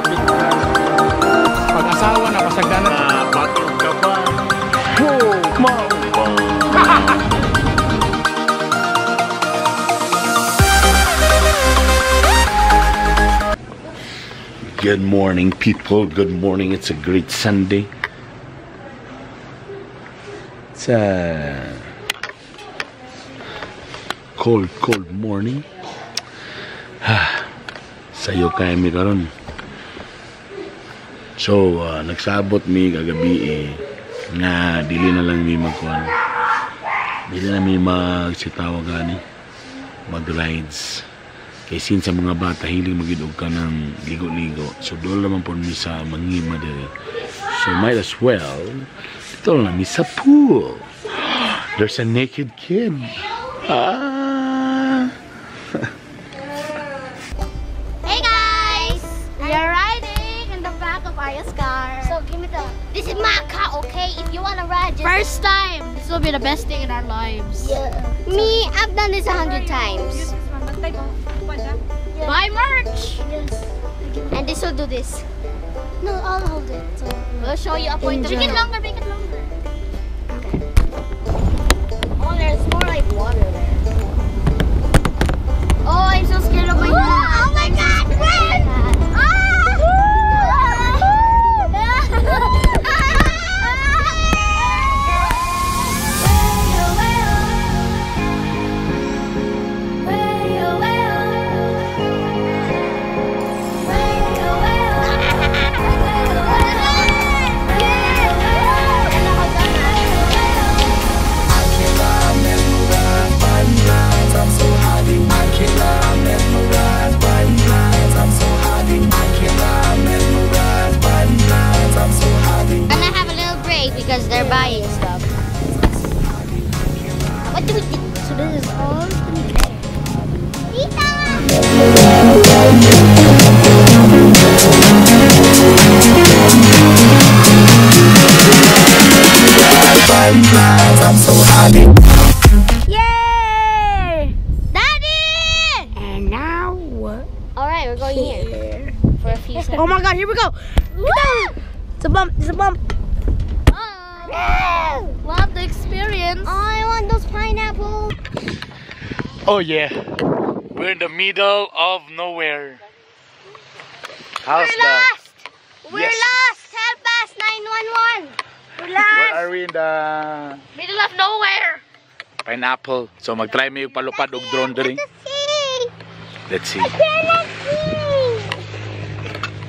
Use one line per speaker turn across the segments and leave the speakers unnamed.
Kapit na.
Pag-asawa na pasagdanan.
Batog ka ba? Oh, mao ba? Good morning, people. Good morning. It's a great Sunday. It's a cold, cold morning. Sayo kay mi karon. So, nagsabot mi kagabi eh, nga dili na lang mi magkuan. Dili na mi magsitawag gani, mag-rides. Kay sin sa mga bata hilig magid og kanang ligo-ligo. So doon naman po mi sa mangima diri. So might as well dito lang mi sa pool. There's a naked kid. Ah.
Hey guys! We are riding in the back of Arya's car.
So give me the. This is my car, okay? If you wanna ride, just
First time! This will be the best thing in our lives.
Yeah. Me, I've done this 100 times.
Buy merch!
Yes. And this will do this. No, I'll hold it. So
We'll show you a point of
Make it
view.
longer, make it longer. Oh, there's more like water there.
Oh, I'm so scared of my
Oh my God! Friend! Gonna have a little break because they're buying stuff. What do we do? So this is all gonna be there. Tita! Yay! Daddy!
And now what?
All right, we're going here for a few seconds.
Oh my God! Here we go!
Woo!
It's a bump! It's a bump!
Oh.
Love the experience.
Oh, I want those pineapples.
Oh yeah. We're in the middle of nowhere. How's
We're
the
lost. We're
Yes.
lost. Help us, 911. We're
Where
lost.
are we in the
Middle of nowhere.
pineapple? So mag-try mi palupad og drone diri.
Let's see.
Let's see.
I cannot see.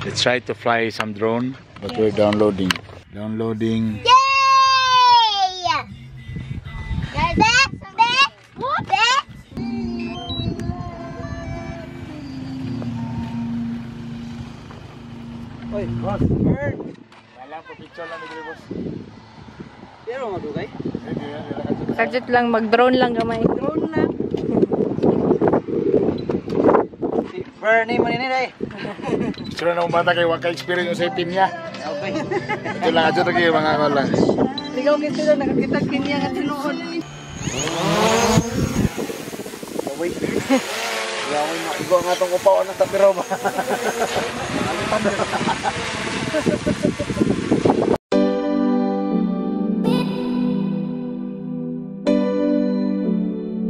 Let's try to fly some drone, but we're downloading. Downloading.
Yay! Guys, that, what? That.
Oy, boss.
Wala po picture lang ni boss.
Pero madugay.
Kadjut lang, mag-drone lang gamay.
Drone lang. Si Bernie man ini day.
Picture na bata kay wa ka experience sa team niya.
Okay.
Ito lang adto kay mga ko lang.
Ligaw kay sila nakakita kanya nga tinuod. Uy. Yaw maigo nga tong upaw ng tapiro ba.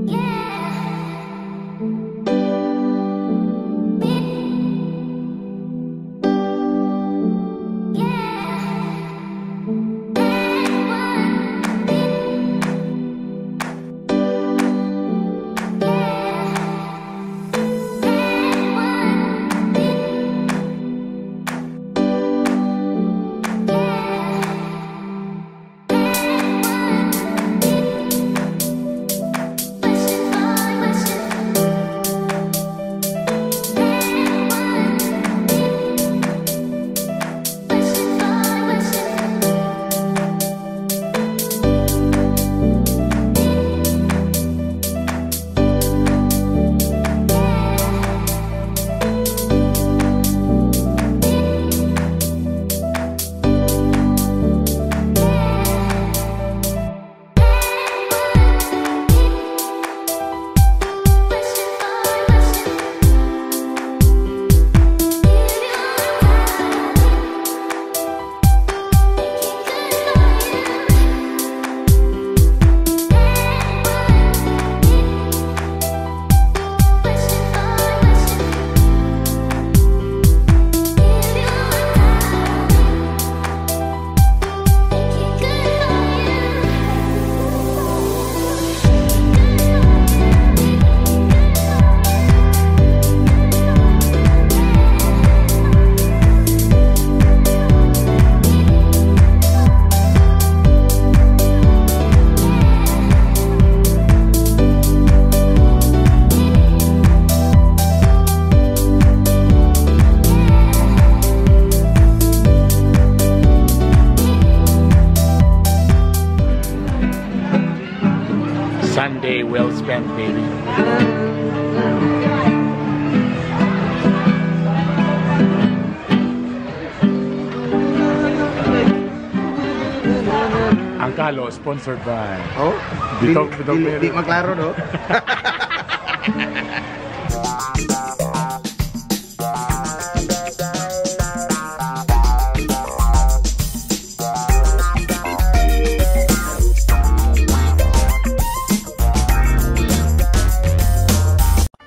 Yeah.
One day well spent, baby. Ang Kalo, sponsored by
Oh,
Bitok, Bitok.
Di maklaro, no?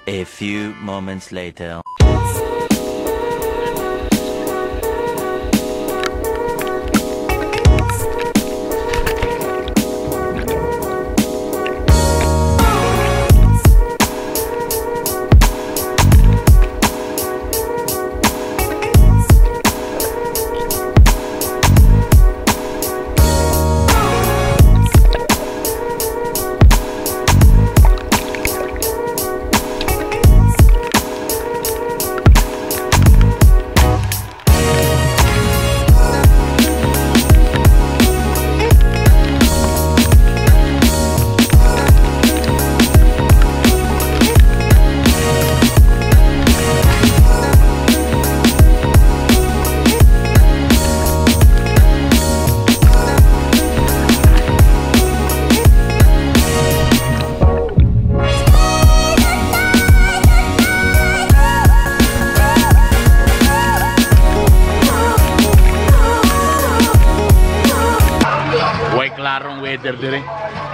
A few moments later.
Way klarong weather dire.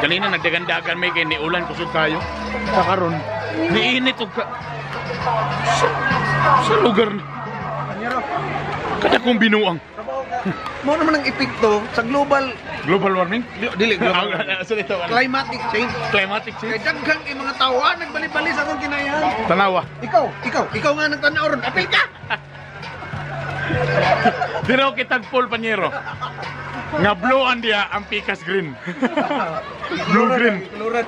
Kanina nagdagandagan may kay niulan kusog kayo. Sa karon, niinit og ka sa lugar ni. Kada kong binuang.
Mo naman ang epekto sa global
Global warming?
Dili global.
Sorry, ito, ano?
Climatic change.
Climatic
Kay
change.
daghang kay mga tao ah, nagbali-bali sa akong kinayan.
Tanawa.
Ikaw nga nagtanaw ron. Apil ka.
Dira kitag Paul Panyero. Nga blue ang diya, ang pikas green. Blue green.
Lura.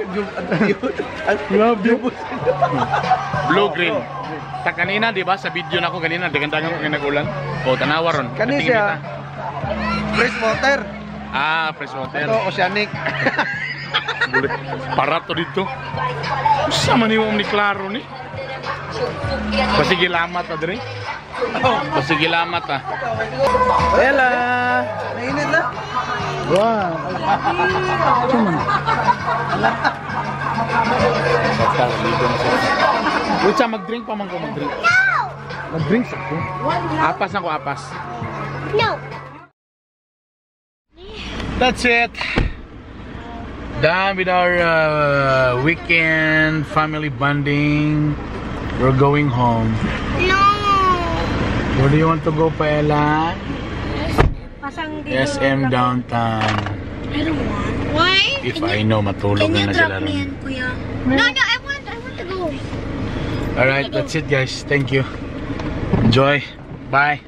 Love you. Blue green. Ta kanina, di ba, sa video na ako kanina, dagandagan ko kay nagulan. O tanawa ron.
Kani
Katingin
siya.
kita.
Fresh water.
Ah, fresh water.
Ito oceanic.
Para to dito. Sa man yung ni klaro ni. Pasigilamat ta dre. Pasigilamat ta.
Ella. Nainit na.
Wow. Basta, ligo na siya. Wait, sa mag-drink pa man ko mag-drink.
No!
Mag-drink sa ko. Apas na ko, apas.
No!
That's it. Done with our weekend family bonding. We're going home.
No!
Where do you want to go, Paella?
Pasang dito.
SM Downtown.
I don't want. Why?
If I know, matulog
Can you
na na sila
drop me
ron.
in, Kuya? No, I want to go.
Alright, that's it, guys. Thank you. Enjoy. Bye.